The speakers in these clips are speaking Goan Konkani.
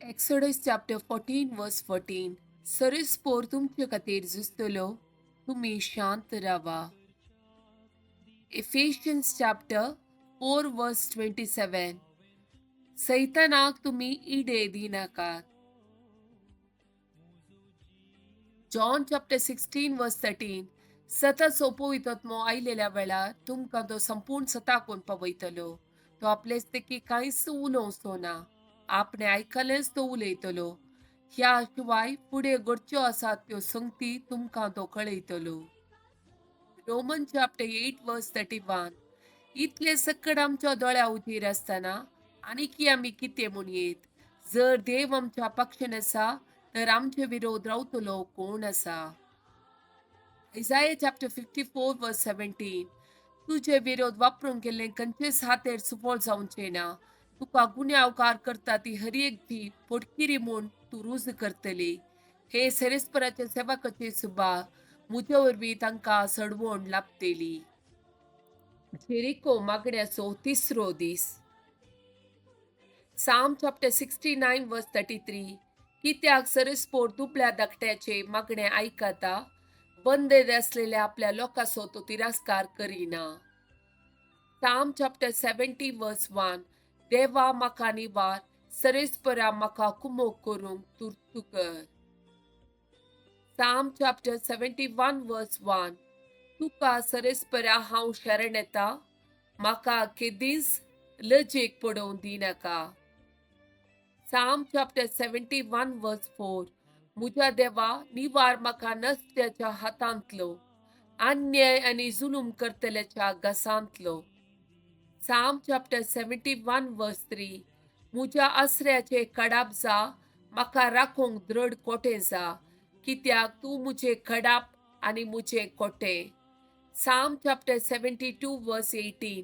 Exodus chapter 14 verse 14. सरेस्पोर तुमचे खातीर झुजतलो, तुमी शांत रावा. Ephesians chapter 4 verse 27. सैतानाक तुमी इडे दिनाकात. John chapter 16 verse 13. सतत सोंपयतत्मो आयलेल्या वेळार तुमकां तो संपूर्ण सताकून पावयतलो. तो आपलेच तेकी कांयच उलोवचो ना, आपणे आयकलेंच तो उलयतलो. ह्या शिवाय फुडें घडच्यो आसात त्यो संगती तुमकां तो कळयतलो. Roman chapter 8 verse 31. इतले सकड आमच्या दोळ्या उजीर आसतना आनीकी आमी कितें म्हणयेत? जर देव आमच्या पक्षान आसा तर आमचे विरोध रावतलो कोण आसा? Isaiah chapter 54 verse 17. तुजे विरोध वापरूंक गेल्ले खंयचेच हातेर सुफळ जावचें ना. तुका गुन्यांवकार करता ती हर एक ती पोटकिरी म्हूण तूं रुज करतली. हे सेरेस्पराच्या सेवकाची सुबा म्हजे वरवीं तांकां सडवण लाभतली. जेरिको मागण्याचो तिसरो दीस. Psalm chapter 69 verse 33. कित्याक सरेस्पोर दुबळ्या धाकट्याचे मागणे आयकता, बंदेद आसलेल्या आपल्या लोकांचो तो तिरस्कार करिना. Psalm chapter 70 verse 1. देवा म्हाका निवार, सरेस्परा म्हाका कुमोक करूंक तुर्तू कर. Psalm chapter 71 verse 1. तुका सरेस्परा हांव शरण येता, म्हाका केदींच लजेक पडोवंक दिनाका. Psalm chapter 71 verse 4. म्हज्या देवा, निवार म्हाका नसत्याच्या हातांतलो, अन्याय आनी जुलूम करतल्याच्या घासांतलो. Psalm chapter 71 verse 3. म्हज्या आसऱ्याचे कडाप जा, म्हाका राखूंक दृढ कोटें जा, कित्याक तूं म्हजें कडाप आनी म्हजें कोटें. Psalm chapter 72 verse 18.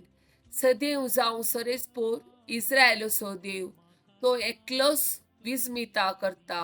सदैव जावं सरेस्पोर इस्रायलाचो देव, तो एकलोच विस्मिता करता.